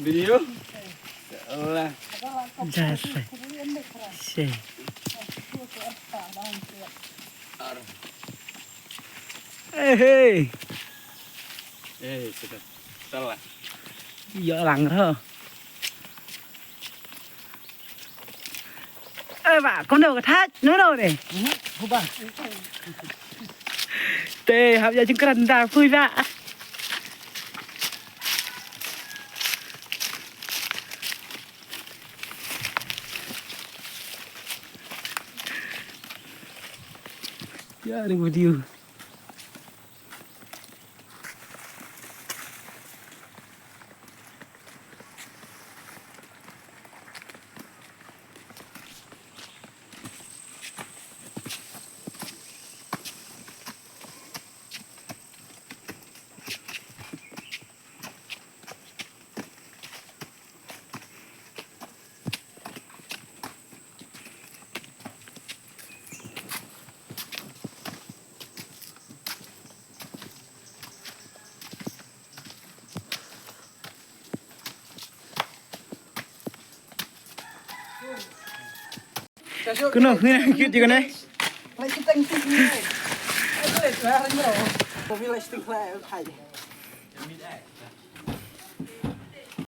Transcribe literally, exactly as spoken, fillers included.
Video. Ya Allah. Jai sai. Sai. Eh, hey. Eh, sudah. Salah. Ya lang ha. Ơ ba, kumno ka thait, kumno ne? Te hap ïa jingkren da pui ba. Ïa ring video. Kuno, ngin ngin kit jikane.